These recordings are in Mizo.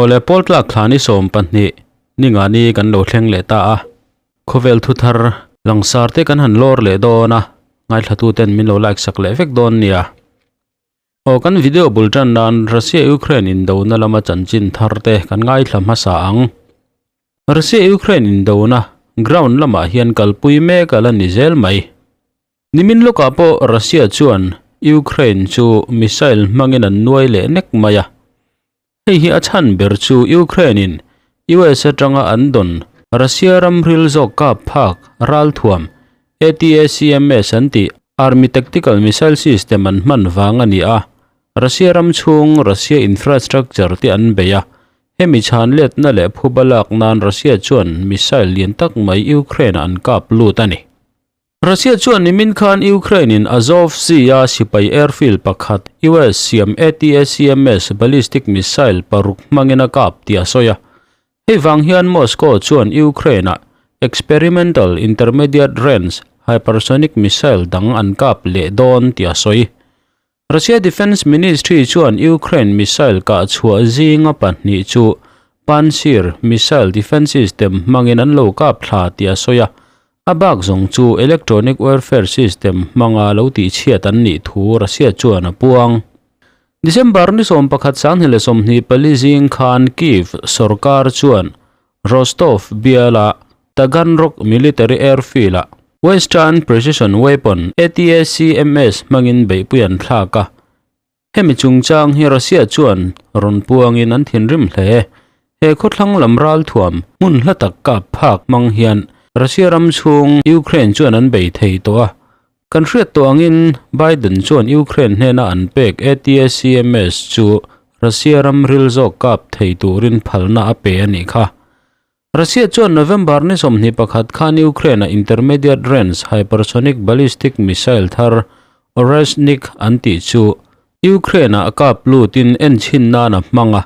Awle pawl tlak thla ni 12 ni nga ni kan lo thleng leh ta a. Khawvel thu thar langsar te kan han lawr leh dawn a, ngaithla tu ten min lo like sak leh vek dawn nia. Aw kan video bul tan nan Russia Ukraine indona lama chanchin thar te kan ngaithla hmasa ang. Russia Ukraine indona ground lamah hian kalpui mek a la ni zel mai. Nimin lawkah pawh Russia chuan Ukraine chu missile hmangin an nuai leh nek mai a. Hei hi a chhan ber chu Ukraine-in US atanga an dawn Russia ram ril zawk kap phak ralthuam ATACMS an tih Army Tactical Missile System an hman vang a ni a. Russia ram chhung Russia infrastructure te an bei a. Hemi chhan letna leh phuba lak nan Russia chuan missile lian tak mai Ukraine-ah an kap lut a ni. Russia chuan nimin khan Ukraine-in Azov Sea-a sipai airfield pakhat US siam ATACMS ballistic missile paruk hmangin a kap tih a sawi a. Hei vang hian Moscow chuan Ukraine-ah experimental intermediate range hypersonic missile dang an kap leh dawn tih a sawi. Russia Defence Ministry chuan Ukraine missile kah chhuah zinga pahnih chu Pantsir missile defence system hmangin an lo kap thla tih a sawi a, a bak zawng chu electronic warfare system hmanga lo tihchhiat an nih thu Russia chuan a puang. December ni 11 2024 zing khan Kyiv sorkar chuan Rostov biala Taganrog military airfield-ah Western Precision Weapon ATACMS hmangin beihpui an thlak a. Hemi chungchang hi Russia chuan rawn puangin an thinrim hle. He khawthlang lam ralthuam hmun hla tak kap phak hmang hian Russia ram chhung Ukraine chuan an bei thei tawh a. Kan hriat tawh angin Biden chuan Ukraine hnena an pek ATACMS chu Russia ram ril zawk kap thei turin phalna a pe a nih kha. Russia chuan November ni 21 khan Ukraine-a intermediate range hypersonic ballistic missile thar Oreshnik an tih chu Ukraine-ah kap lutin enchhin nan a hmang a.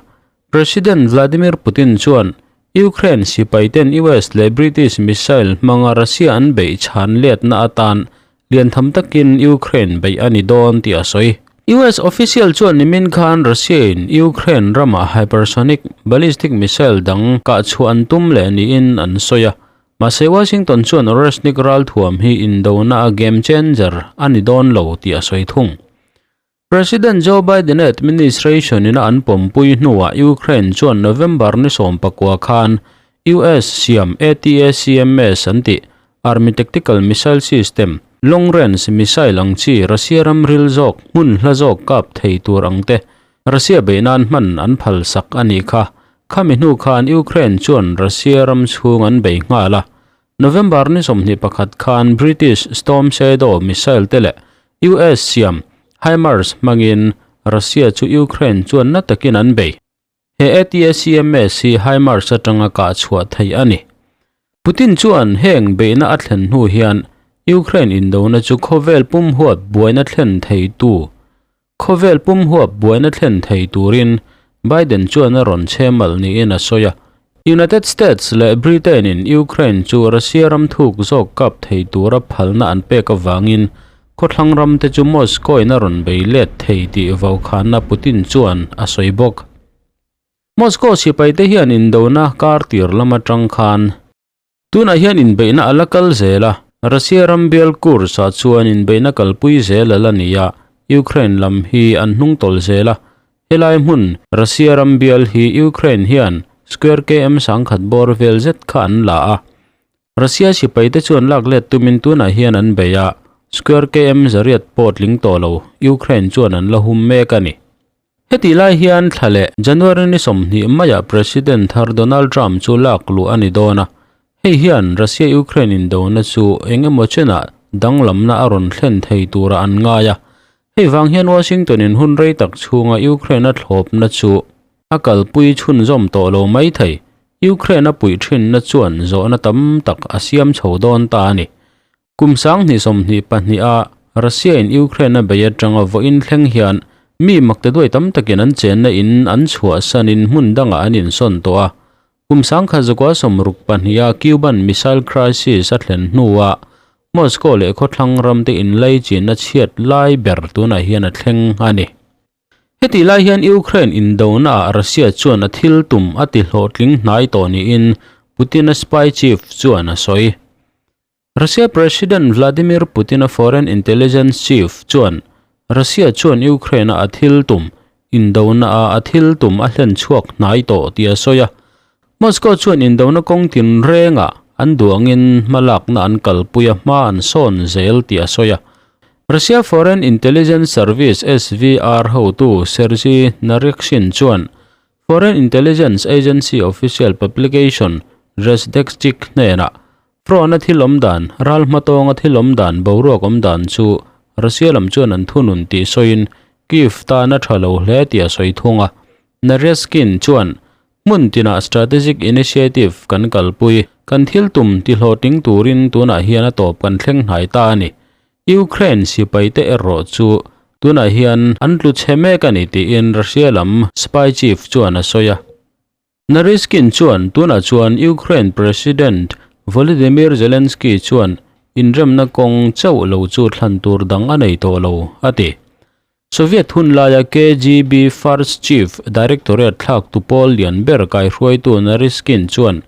President Vladimir Putin chuan Ukraine sipaiten US leh British missile hmanga Russia an beih chhan letna atan Lian tham takin Ukraine beih a ni dawn tih a sawi. US official chuan nimin khan Russia-in Ukraine ramah hypersonic ballistic missile dang kah chhuah an tum leh niin an sawi a. Mahse Washington chuan Oreshnik ralthuam hi indona a game changer a ni dawn lo tih a sawi thung. President Joe Biden-a administration-in a an pawmpui hnuah Ukraine chuan November ni 19 khan US siam ATACMS an tih Army Tactical Missile System, long range missile ang chi Russia ram ril zawk hmun hla zawk kap thei tur ang te Russia beih nan hman an phal sak a nih kha. Khami hnu khan Ukraine chuan Russia ram chhung an bei nghal a. November ni 21 khan British Storm Shadow missile te leh US siam HIMARS hmangin Russia chu Ukraine chuan na takin an bei. He ATACMS hi HIMARS atanga kah chhuah theih a ni. Putin chuan heng beihna a thlen hnu hian Ukraine indona chu khawvel pum huat buaina thlen theitu Khawvel pum huap buaina thlen thei turin Biden chuan a rawn chhe malh niin a sawi a. United States leh Britain-in Ukraine chu Russia ram thuk zawk kap thei tura phalna an pek avangin khawthlang ramte chu Moscow-in a rawn bei let thei tih vaukhana Putin chuan a sawi bawk. Moscow sipaite hian indona kar tir lam atang khan Tunah hian inbeihna a la kal zel a, Russia ram bial Kursk-ah chuan inbeihna kalpui zel a la ni a, Ukraine lam hi an hnung tawlh zel a. Helai hmun Russia ram bial hi Ukraine hian square km sangkhat bawr vel zet kha an la a. Russia sipaite chuan lak let tumin tunah hian an bei a, square km zariat pawh tling tawh lo Ukraine chuan an la hum mek a ni. Hetih lai hian thla leh January ni 20 maiah President thar Donald Trump chu lak luh a ni dawn a, hei hian Russia-Ukraine indona chu eng emaw chenah danglamna a rawn thlen thei tura an ngai a. Hei vang hian Washington-in hun rei tak chhunga Ukraine a thlawpna chu a kalpui chhunzawm tawh lo mai thei. Ukraine a puih thinna chuan zawhna tam tak a siam chho dawn ta a ni. Kum 2022 a Russia in Ukraine a bei atanga vawiin thleng hian mi makte duai tam takin an chenna in an chhuahsanin hmun dangah an insawn tawh a. Kum 1962 a Cuban Missile Crisis a thlen hnuah Moscow leh khawthlang ramte inlaichinna chhiat lai ber tunah hian a thleng a ni. Hetih lai hian Ukraine indonaah Russia chuan a thil tum a ti hlawhtling hnai tawh niin Putin-a spy chief chuan a sawi. Russia President Vladimir Putin-a foreign intelligence chief chuan Russia chuan Ukraine-a a thil tum indonaah a thil tum a hlen chhuak hnai tawh tih a sawi a. Moscow chuan indona kawng tinrengah an duangin hmalakna an kalpui a hma an sawn zel tih a sawi a. Russia Foreign Intelligence Service, SVR, hotu Sergei Naryshkin chuan Foreign Intelligence Agency official publication Razvedchik hnenah Front-a thil awm dan, ral hmatawnga thil awm dan, boruak awm dan chu Russia lam chuan an thunun tih sawiin Kyiv tan a tha lo hle tih a sawi thung a. Naryshkin chuan Hmun tinah strategic initiative kan kalpui. Kan thil tum tihlawhtling turin tunah hian a tawp kan thleng hnai ta a ni. Ukraine sipaite erawh chu tunah hian an tlu chhe mek a ni tiin Russia lam spy chief chuan a sawi a. Naryshkin chuan tunah chuan Ukraine President Volodymyr Zelensky chuan inremna kawng chauh lo chu thlan tur dang a nei tawh lo a ti. Soviet hun laia KGB First Chief Directorate thlaktu pawl lian ber kaihruaitu Naryshkin chuan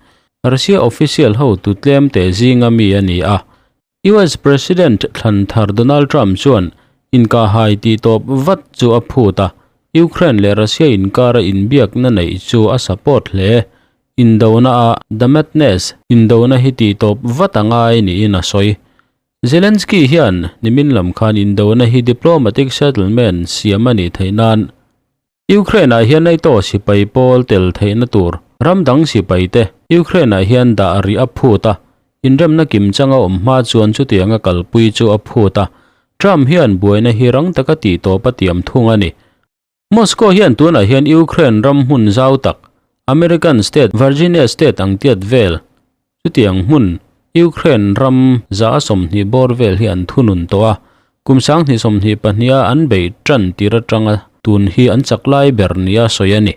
Russia official hotu tlem teh zinga mi a ni a. US President thlan thar Donald Trump chuan inkahhai tih tawp vat chu a phut a, Ukraine leh Russia inkara inbiakna neih chu a support hle. Indona a The Madness indona hi tih tawp vat a ngai niin a sawi. Zelensky hian nimin lam khan indona hi diplomatic settlement siam a nih theih nan Ukraine-ah hian NATO sipai pawl tel theihna tur ram dang sipaite Ukraine-ah hian dah rih a phut a, inremna kimchanga awm hma chuan chutianga kalpui chu a phut a. Trump hian buaina hi rang taka tihtawp a tiam thung a ni. Moscow hian tunah hian Ukraine ram hmun zau tak, American state Virginia state ang tiat vel, chutiang hmun Ukraine ram za a 20 bawr vel hi an thunun tawh a, kum 2022 a an beih tan tir atanga tun hi an chak lai ber nia sawi a ni.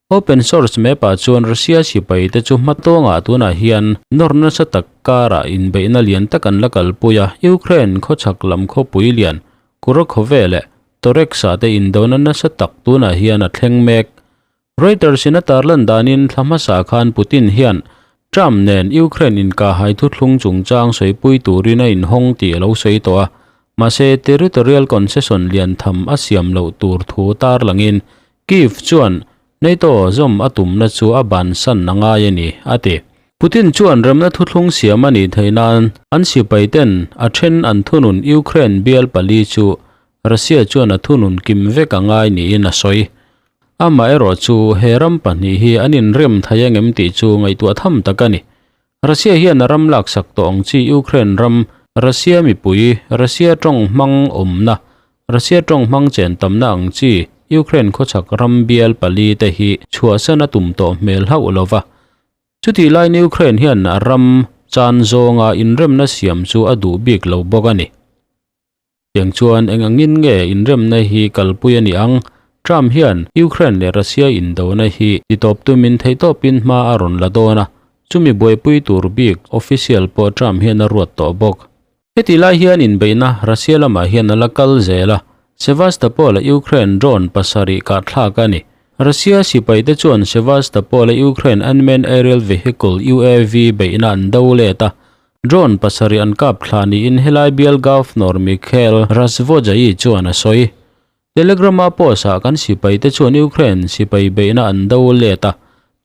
Open source map ah chuan Russia sipai te chu hmatawngah tunah hian nawr nasa tak karah inbeihna lian tak an la kalpui a, Ukraine khawchhak lam khawpui lian Kurakhovo leh Torex-ah te indona nasa tak tunah hian a thleng mek. Reuters-in a tarlan danin thla hmasa khan Putin hian Trump nen Ukraine inkahhai thuthlung chungchang sawipui turin a inhawng tih a lo sawi tawh a, mahse territorial concession lian tham a siam loh tur thu tarlangin Kyiv chuan NATO zawm a tumna chu a bansan a ngai a ni, a ti. Putin chuan remna thuthlung siam a nih theih nan an sipaiten a then an thunun Ukraine bial pali chu Russia chuan a thunun kim vek a ngai niin a sawi. Amaherawh chu he ram pahnih hi an inrem thei angem tih chu ngaihtuah tham tak a ni. Russia hian a ram laksak tawh ang chi Ukraine ram, Russia mipui, Russia tawng hmang awmna, Russia tawng hmang chen tamna ang chi Ukraine khawchhak ram bial pali te hi chhuahsan a tum tawh hmel hauh lo va. Chutih laiin Ukraine hian a ram chan zawnga inremna siam chu a duh bik lo bawk a ni. Tiang chuan eng angin nge inremna hi kalpui a nih ang? Trump hian Ukraine leh Russia indona hi titawp tumin theihtawpin hma a rawn la dawn a, chumi buaipui tur bik official pawh Trump hian a ruat tawh bawk. Heti lai hian inbeihna Russia lamah hian a la kal zel a, Sevastopol-a Ukraine drone pasarih kahthlak a ni. Russia sipaite chuan Sevastopol-a Ukraine unmanned aerial vehicle, UAV, beihna an do let a, Drone pasarih an kap thla niin helai bial Governor Mikhail Razvozhayi chuan a sawi. Telegram-a post-ah kan sipaite chuan Ukraine sipai beihna an do let a,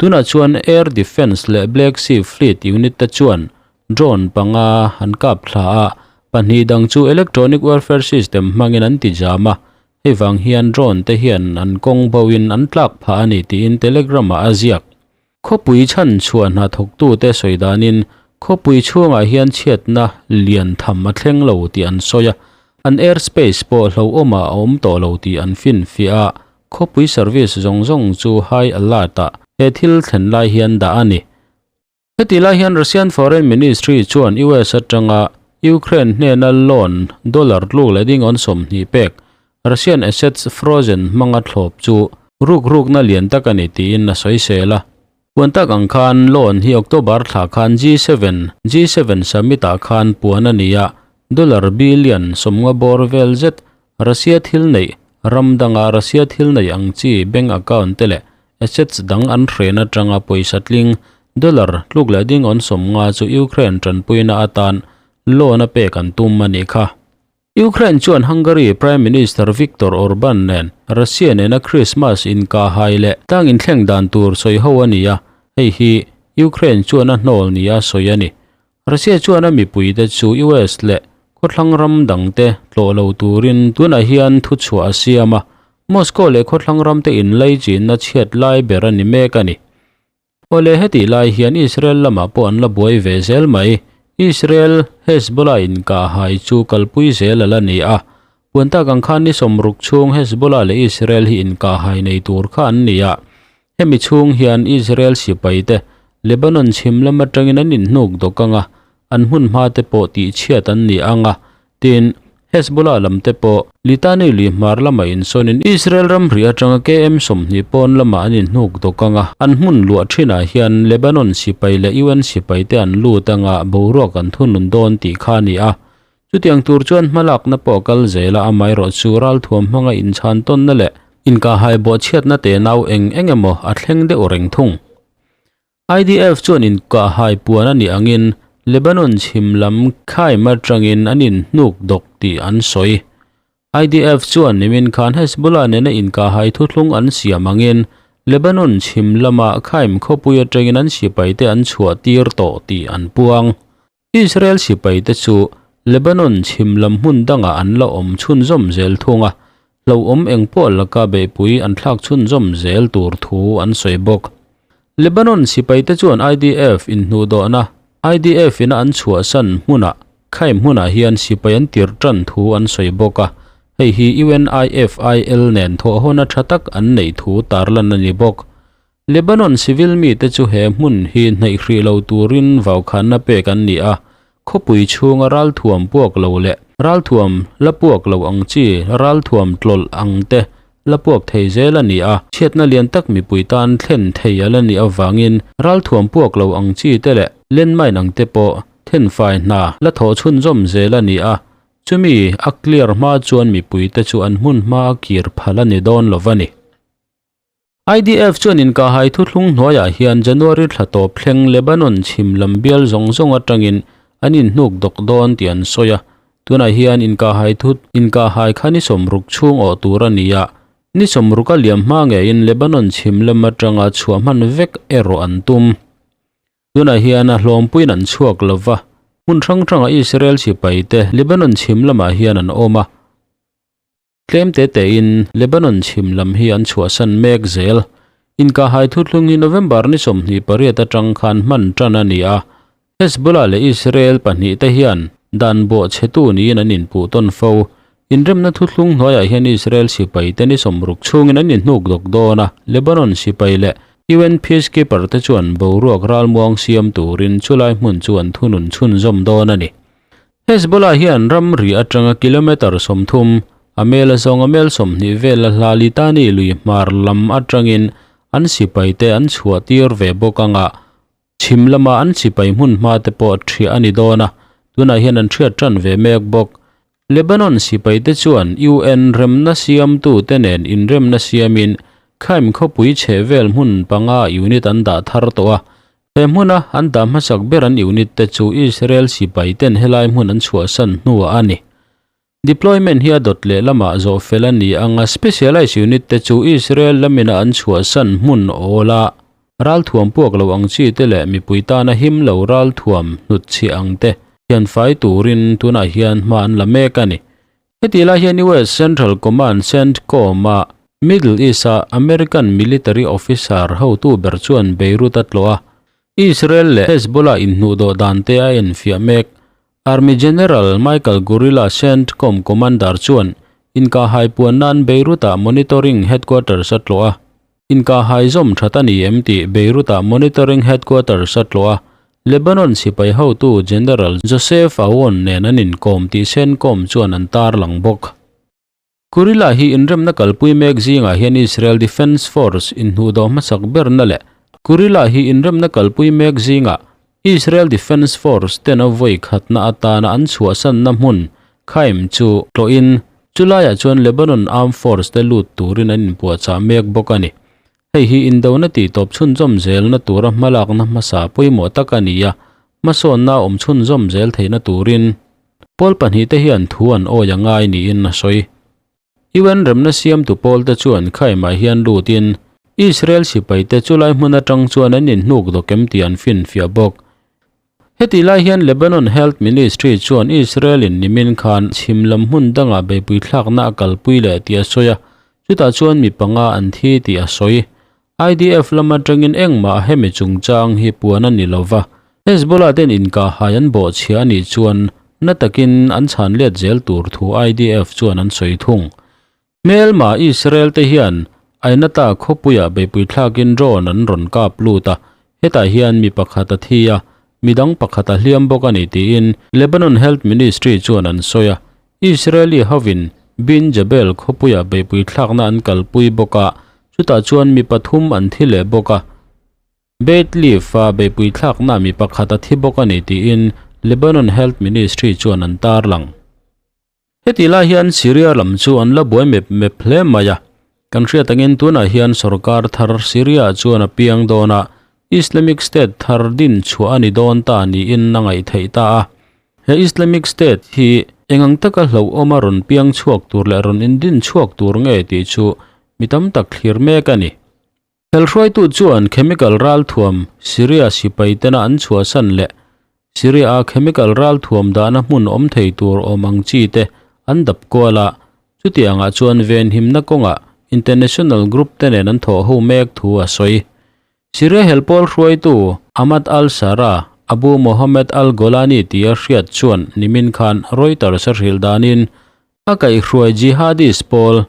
tunah chuan Air Defence leh Black Sea Fleet unit te chuan drone panga an kap thla a, pahnih dang chu electronic warfare system hmangin an ti jam a, hei vang hian drone te hian an kawng boin an tlak phah a ni tiin Telegram-ah a ziak. Khawpui chhan chhuah hna thawktute sawi danin khawpui chhungah hian chhiatna lian tham a thleng lo tih an sawi a, an airspace pawh hlauhawmah a awm tawh lo tih an finfiah a, khawpui service zawng zawng chu high alert-ah he thil thlen lai hian dah a ni. Heti lai hian Russian Foreign Ministry chuan US atanga Ukraine hnena loan dollar tluk leh dingawn 20 pek Russian assets frozen hmanga thlawp chu rukrukna lian tak a ni tiin a sawi sel a. Puan tak ang khan loan hi October thla khan G7, G7 summit ah khan puan a ni a, dollar billion 50 bawr vel zet Russia thil neih ram danga Russia thil nei ang chi bank account te leh assets dang an hren atanga pawisa tling dollar tluk leh ding awn 50 chu Ukraine tanpuina atan loan a pek an tum a nih kha. Ukraine chuan Hungary Prime Minister Viktor Orban nen Russia nena Christmas inkahhai leh tlang inthleng dan tur sawi ho a ni a, hei hi Ukraine chuan a hnawl nia sawi a ni. Russia chuan a mipuite chu US leh khawthlang ram dangte tlawh lo turin tunah hian thuchhuah a siam a, Moscow leh khawthlang ramte inlaichinna chhiat lai ber a ni mek a ni. Awle hetih lai hian Israel lamah pawh an la buai ve zel mai. Israel Hezbollah inkahhai chu kalpui zel a la ni a. Puan tak ang khan ni 60 chhung Hezbollah leh Israel hi inkahhai nei tur kha an ni a. Hemi chhung hian Israel sipai te Lebanon chhim lam atangin an inhnuk dawk ang a, an hmun hma te pawh tihchhiat an ni ang a. Tin, Hezbollah lam te pawh Litani lui hmar lamah insawnin Israel ramri atanga KM 20 pawn lamah an inhnuk dawk ang a, an hmun luah thinah hian Lebanon sipai leh UN sipai te an lut anga boruak an thunun dawn tih kha a ni a. Chutiang tur chuan hmalakna pawh a kal zel a, amaherawh chu ralthuam hmanga inchhan tawnna leh inkahhai bawhchhiatna tenau eng eng emaw a thleng deuh reng thung. IDF chuan inkahhai puan a nih angin Lebanon chhim lam Khaim atangin an inhnuk dawk tih an sawi. IDF chuan nimin khan Hezbollah nena inkahhai thuthlung an siam angin Lebanon chhim lama Khaim khawpui atangin an sipaite an chhuah tir tawh tih an puang. Israel sipaite chu Lebanon chhim lam hmun dangah an la awm chhunzawm zel thung a, hlauhawm eng pawh laka beihpui an thlak chhunzawm zel tur thu an sawi bawk. Lebanon sipaite chuan IDF inhnuhdawhna, IDF ina an chhuahsan hmunah Khaim hmunah hian sipai an tirh tan thu an sawi bawk a, hei hi UNIFIL nen thawhhawna tha tak an neih thu tarlan a ni bawk. Lebanon civil mite chu he hmun hi hnaih hrih lo turin vaukhanna pek an ni a, khawpui chhunga ralthuam puak lo leh ralthuam la puak lo ang chi ralthuam tlawlh ang te la puak thei zel a ni a, chhiatna lian tak mipui tan thlen thei a la nih avangin ralthuam puak lo ang chi te leh landmine ang te pawh thenfai hna la thawh chhunzawm zel a ni a, chumi a clear hma chuan mipui te chu an hmun hma a kir phal a ni dawn lo va ni. IDF chuan inkahhai thuthlung hnuaiah hian January thla tawp thleng Lebanon chhim lam bial zawng zawng atangin an inhnuk dawk dawn tih an sawi a. Tunah hian inkahhai thut inkahhai kha ni 60 chhung awh tur a ni a, ni 60 a liam hma ngeiin Lebanon chhim lam atanga chhuah hman vek erawh an tum. Tunah hian a hlawmpuiin an chhuak lo va, hmun hrang hranga Israel sipaite Lebanon chhim lamah hian an awm a. Tlem te tein Lebanon chhim lam hi an chhuahsan mek zel. Inkahhai thuthlung hi November ni 28 atang khan hman tan a ni a. Hezbollah leh Israel pahnih te hian dan bawh chhetu niin an inpuh tawn fo. Inremna thuthlung hnuaiah hian Israel sipai te ni 60 chhungin an inhnuk dawk dawn a, Lebanon sipai leh UN peacekeeper te chuan boruak ralmuang siam turin chulai hmun chu an thunun chhunzawm dawn a ni. Hezbollah hian ramri atanga kilometre 30, a mel a zawng a mel 20 vel a hla Litani lui hmar lam atangin an sipaite an chhuah tir ve bawk anga chhim lama an sipai hmun hma te pawh thiah a ni dawn a, tunah hian an thiat tan ve mek bawk. Lebanon sipaite chuan UN remna siamtute nen inremna siamin Khaim khawpui chheh vel hmun panga unit an dah thar tawh a, He hmuna an dah hmasak ber an unit te chu Israel sipai ten helai hmun an chhuahsan hnuah a ni. Deployment hi a dawt leh lamah zawh fel a ni ang a, specialized unit te chu Israel lamina an chhuahsan hmun awla ralthuam puak lo ang chi te leh mipui tana him lo ralthuam hnutchhiah ang te thianfai turin tunah hian hma an la mek a ni. Heti lai hian US Central Command, CENTCOM, a Middle East-a American military officer hotu ber chuan Beirut a tlawh a, Israel leh Hezbollah inhnuhdawh dan te a enfiah mek. Army General Michael Kurilla, CENTCOM commander chuan inkahhai puan nan Beirut-ah monitoring headquarters a tlawh a. Inkahhai zawm that a ni em tih Beirut-ah monitoring headquarters a tlawh a, Lebanon sipai hotu General Joseph Aoun nen an inkawm tih CENTCOM chuan an tarlang bawk. Kurilla hi inremna kalpui mek zingah hian Israel Defence Force inhnuhdawh hmasak berna leh Kurilla hi inremna kalpui mek zingah Israel Defence Force ten a vawi khatna atana an chhuahsanna hmun Khaim chu tlawhin. Chulaiah chuan Lebanon Armed Force te lut turin an inpuahchah mek bawk a ni. Hei hi indona tihtawp chhunzawm zelna tura hmalakna hmasa pawimawh tak a ni a, hmasawnna a awm chhunzawm zel theihna turin pawl pahnihte hian thu an awi a ngai niin a sawi. UN remna siamtu pawlte chuan khaimah hian lutin Israel sipaite chulai hmun atang chuan an inhnuk dawk em tih an finfiah bawk. Hetih lai hian Lebanon Health Ministry chuan Israel-in nimin khan chhim lam hmun dangah beihpui thlakna a kalpui leh tih a sawi a, chutah chuan mi panga an thi tih a sawi. IDF lam atangin engmah hemi chungchang hi puan a ni lo va, Hezbollah ten inkahhai an bawhchhia a nih chuan na takin an chhan let zel tur thu IDF chuan an sawi thung. Hmelma Israel te hian Ainata khawpuiah beihpui thlakin drone an rawn kap lut a, hetah hian mi pakhat a thi a, midang pakhat a hliam bawk a ni tiin Lebanon Health Ministry chuan an sawi a. Israeli hovin Bin Jabel khawpuiah beihpui thlakna an kalpui bawk a, chutah chuan mi pathum an thi leh bawk a. Beit Leaf-a beihpui thlakna mi pakhat a thi bawk a ni tiin Lebanon Health Ministry chuan an tarlang. Heti lai hian Syria lam chu an la buai mep mep hle mai a, kan hriat angin tunah hian sorkar thar Syria chuan a piang dawn a, Islamic State thar din chhuah a ni dawn ta niin a ngaih theih ta a. He Islamic State hi eng ang taka hlauhawma rawn piang chhuak tur leh rawn indin chhuak tur nge tih chu mi tam tak thlir mek a ni. Helhruaitu chuan chemical ralthuam Syria sipai tena an chhuahsan leh Syria-a chemical ralthuam dahna hmun awm thei tur awm ang chi te an dap kual a, chutiangah chuan venhimna kawngah international group te nen an thawh ho mek thu a sawi. Syria helpawl hruaitu Ahmad al-Shara, Abu Mohammed al-Golani tia hriat chuan nimin khan Reuters a hrilh danin a kaihhruai jihadist pawl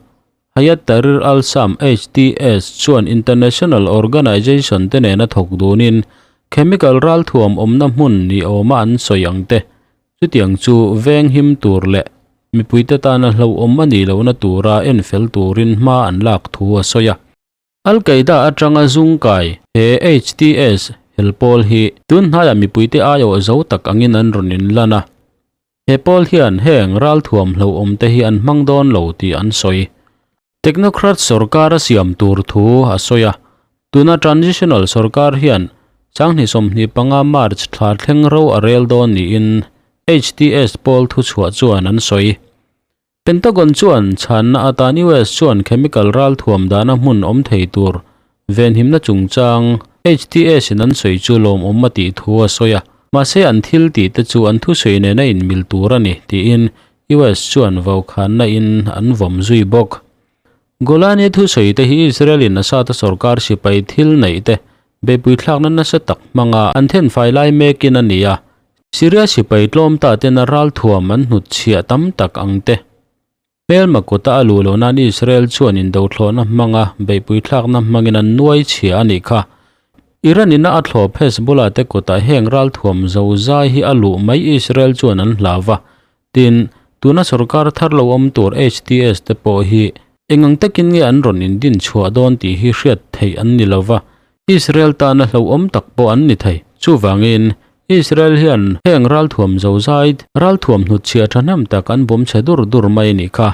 Hayat Tahrir al-Sham, HTS, chuan international organization te nena thawk dunin chemical ralthuam awmna hmun ni awma an sawi ang te. Chutiang chu veng him tur leh mipuite tana hlauhawm a nih lohna tura enfel turin hma an lak thu a sawi a. Al-Qaeda atanga zungkai he HTS hel pawl hi tun hnaiah mipuite aiawh zo tak angin an rawn inlan a. He pawl hian heng ralthuam hlauhawm te hi an hmang dawn lo tih an sawi. Technocrat sorkar a siam tur thu a sawi a, tuna transitional sorkar hian Sanghnih 25 March thla thleng ro a rel dawn niin HTS pawl thuchhuah chuan an sawi. Pentagon chuan chhanna atan US chuan chemical ralthuam dahna hmun awm thei tur venhimna chungchang HTS in an sawi chu lawmawm a tih thu a sawi a, mahse an thil tih te chu an thusawi nena inmil tur a ni tiin US chuan vaukhanna in an vawm zui bawk. Golani thusawi te hi Israel in Assad-a sorkar sipai thil neih te beihpui thlakna nasa tak hmanga an thenfai lai mekin a ni a, Syria sipai tlawm ta tena ralthuam an hnutchhiah tam tak ang te. Hmelma kuta a luh loh nan Israel chuan indothlawhna hmanga beihpui thlakna hmangin an nuai chhia a nih kha. Iran ina a thlawp Hezbollah te kutah heng ralthuam zo zai hi a luh mai Israel chuan an hlau va. Tin, tuna sorkar thar lo awm tur HTS te pawh hi eng ang takin nge an rawn indin chhuah dawn tih hi hriat theih an ni lo va, Israel tana hlauhawm tak pawh an ni thei. Chuvangin, Israel hian heng ralthuam zozai, ralthuam hnutchhiah thahnem tak an bawm chhe dur dur mai a nih kha.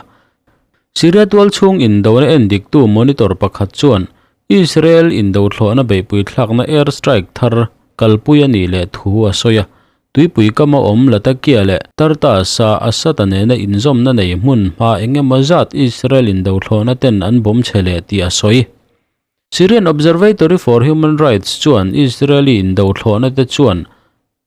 Syria tual chhung indona endiktu monitor pakhat chuan Israel indothlawhna beihpui thlakna air strike thar kalpui a nih leh thu a sawi a. Tuipui kama awm Latakia leh Tartas-a Assad-a nena inzawmna nei hmun hma eng emaw zat Israel indothlawhna ten an bawm chhe leh tih a sawi. Syrian Observatory for Human Rights chuan Israeli indothlawhna te chuan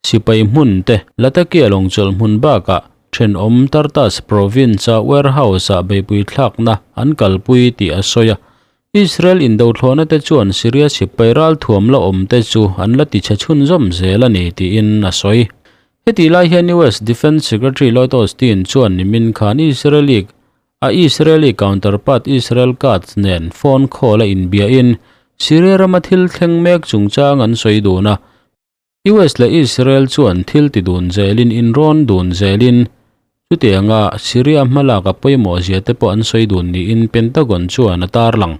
sipai hmun te Latakia lawngchawlh hmun bakah thenawm Tartas province-a warehouse-ah beihpui thlakna an kalpui tih a sawi a. Israel indothlawhna te chuan Syria sipai ralthuam la awm te chu an la tichhe chhunzawm zel a ni tiin a sawi. Hetih lai hian US Defence Secretary Lloyd Austin chuan nimin khan Israeli a Israeli counterpart Israel Katz nen phone call a inbiahin Syria rama thil thleng mek chungchang an sawi dun a. US leh Israel chuan thil ti dun zelin inrawn dun zelin chutianga Syria hmalak a pawimawh zia te pawh an sawi dun niin Pentagon chuan a tarlang.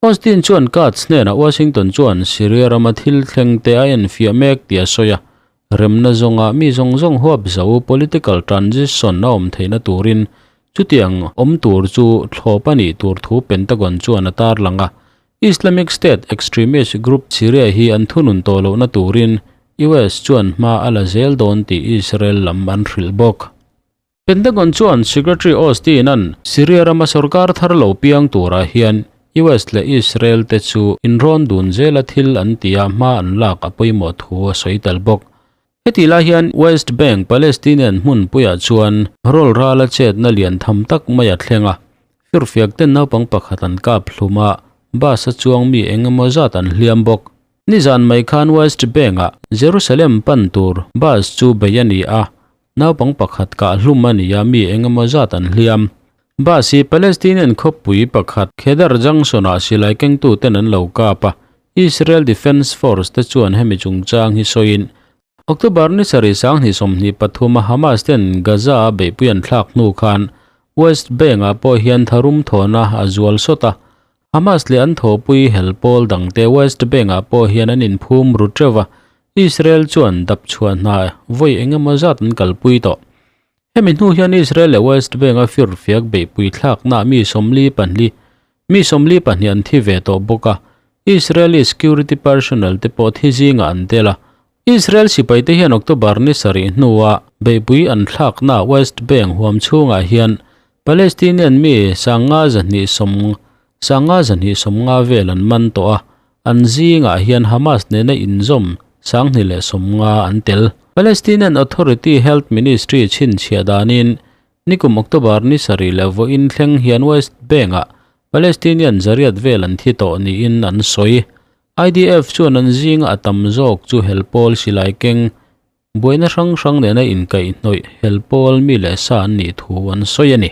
Austin chuan Katz hnenah Washington chuan Syria rama thil thleng te a enfiah mek tih a sawi a, remna zawnga mi zawng zawng huap zo political transition a awm theihna turin. Chutiang awm tur chu thlawp a nih tur thu Pentagon chuan a tarlang a. Islamic State extremist group Syria hi an thunun tawh lohna turin US chuan hma a la zel dawn tih Israel lam an hrilh bawk. Pentagon chuan Secretary Austin-a'n Syria rama sorkar thar lo piang turah hian US leh Israel te chu inrawn dun zela thil an tia hma an lak a pawimawh thu a sawi tel bawk. Hetih lai hian West Bank Palestinian hmunpuiah chuan rawl rala chetna lian tham tak mai a thleng a, firfiak ten naupang pakhat an kap hlum a, bus a chuang mi eng emaw zat an hliam bawk. Nizan mai khan West Bank-ah Jerusalem pan tur bus chu bei a ni a, Naupang pakhat kah hlum a ni a, mi eng emaw zat an hliam. Bus hi Palestinian khawpui pakhat Khedar Junction-ah silai kengtuten an lo kap a, Israel Defence Force te chuan hemi chungchang hi sawiin, October ni sarih sanghnih 23 a Hamas ten Gaza-a beihpui an thlak hnu khan West Bank-ah pawh hian tharum thawhna a zual sawt a, Hamas leh an thawhpui hel pawl dangte West Bank-ah pawh hian an inphum ru teuh a, Israel chuan dap chhuah hna vawi eng emaw zat an kalpui tawh. Hemi hnu hian Israel leh West Bank-a firfiak beihpui thlaknaah mi 42 mi 42 an thi ve tawh bawk a, Israeli security personnel te pawh thi zingah an tel a. Israel sipaite hian October ni sarih hnua beihpui an thlakna West Bank huam chhungah hian Palestinian mi sanga zahnih sawm sanga zahnih sawmnga vel an man tawh a, an zingah hian Hamas nena inzawm sanghnih leh sawmnga an tel. Palestinian Authority Health Ministry chhinchhiah danin nikum October ni sarih leh vawiin thleng hian West Bank-ah Palestinian zariat vel an thi tawh niin an sawi. IDF chuan an zinga a tam zawk chu hel pawl silai keng, buaina hrang hrang nena inkaihhnawih hel pawl mi leh sa an nih thu an sawi a ni.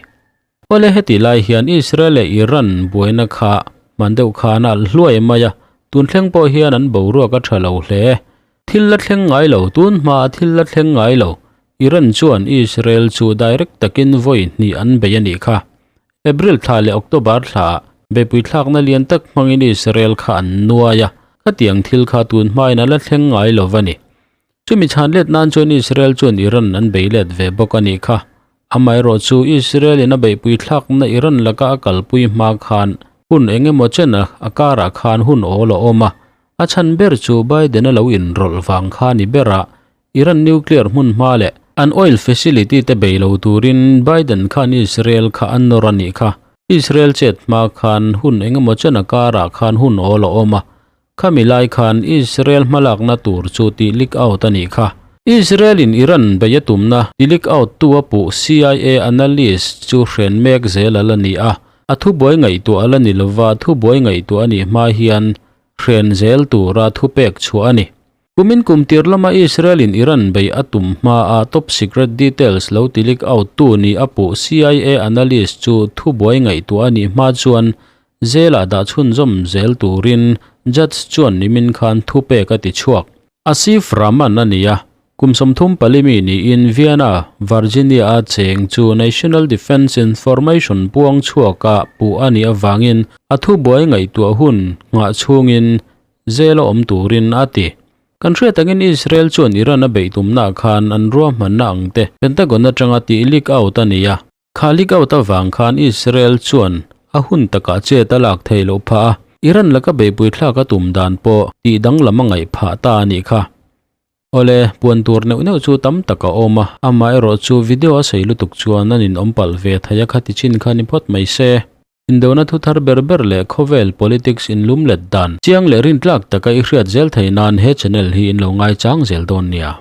Awle heti lai hian Israel leh Iran buaina kha hman deuh khan a alh hluai mai a, tun thleng pawh hian an boruak a tha lo hle. Thil la thleng ngai lo, tun hmaa thil la thleng ngai lo, Iran chuan Israel chu direct takin vawi hnih an bei a nih kha. April thla leh October thlaah beihpui thlakna lian tak hmangin Israel kha an nuai a, khatiang thil kha tun hmain a la thleng ngai lo va ni. Chumi chhan let nan chuan Israel chuan Iran an bei let ve bawk a nih kha. Amaherawh chu Israel in a beihpui thlakna Iran laka a kalpui hma khan hun eng emaw chen a a karah khan hun awl a awm a, a chhan ber chu Biden a lo inrawlh vang kha ni ber a, Iran nuclear hmun hma leh an oil facility te bei lo turin Biden khan Israel kha a nawr a nih kha. Israel chet hma khan hun engemaw chen a karah khan hun awl a awm a, khami lai khan Israel hmalakna tur chu tih leak out a nih kha. Israel in Iran bei a tumna ti leak out tu a puh CIA analyst chu hren mek zel a la ni a, a thubuai ngaihtuah a la ni lova thubuai ngaihtuah a nih hma hian hren zel tura thupek chhuah a ni. Kumin kum tir lama Israel in Iran bei a tum hmaa top secret details lo ti leak out tu ni a puh CIA analyst chu thubuai ngaihtuah a nih hma chuan jail-ah dah chhunzawm zel turin judge chuan nimin khan thupek a ti chhuak. Asif Rahman a ni a, kum 34 mi niin Vienna, Virginia-a cheng chu National Defense Information puang chhuaka puh a nih avangin a thubuai ngaihtuah hun nghah chhungin Zel a awm turin a ti. Kan hriat angin Israel chuan Iran a beih tumnaah khan an ruahmanna ang te Pentagon atanga tih leak out a ni a. Kha leak out avang khan Israel chuan a hun takah chet a lak theih loh phah a, Iran laka beihpui thlak a tum dan pawh tih danglam a ngaih phah ta a nih kha. Awle, puan tur neuh neuh chu tam tak a awm a, amaherawh chu video a sei lutuk chuan an inawm palh ve thei a khati chin kha ni phawt mai se. Indona thu thar ber ber leh khawvel politics inlum let dan chiang leh rintlak taka i hriat zel theih nan he channel hi in lo ngaichang zel dawn nia.